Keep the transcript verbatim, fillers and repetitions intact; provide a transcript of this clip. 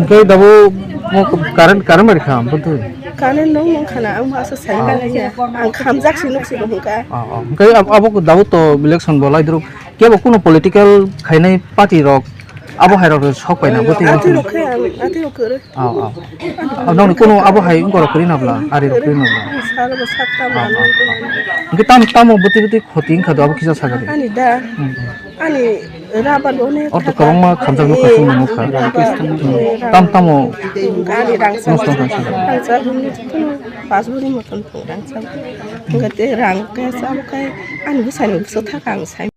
Hingke dabo mo current, current bai kha, bwtwi. Current nung nung khana, ang masa sai Ah. Kha ya. Ang khamjak si nuk si bo hingka. Ah, ah. Hingke ab-, abo dabo to election bo lai duru. Kebo kuno political khainai party rok, abo hai rok sok pai na, bwtwi Ati bwtwi. Rok khe, ang ati rok kere. Ah, ah. Ah, nong kuno abo hai wngko rok kri na bla, ari rok kri na bla. Sar bo sak tam Ah, na ah, nung ah. Hingke tam, tamo bwtwi bwtwi khoti wngkha do, abo kisa sagari. Ani da. Hmm, hmm. Ani rabar bo ne Ortho kwbangma khamjak nukha, chwng nukha. Tam tamo Ani rang sa. Nosto kha sa. Rang sa bini tunu pas bini moton tong rang sa. Ngate rang ke sa kai ani bisani so thaka ang sai.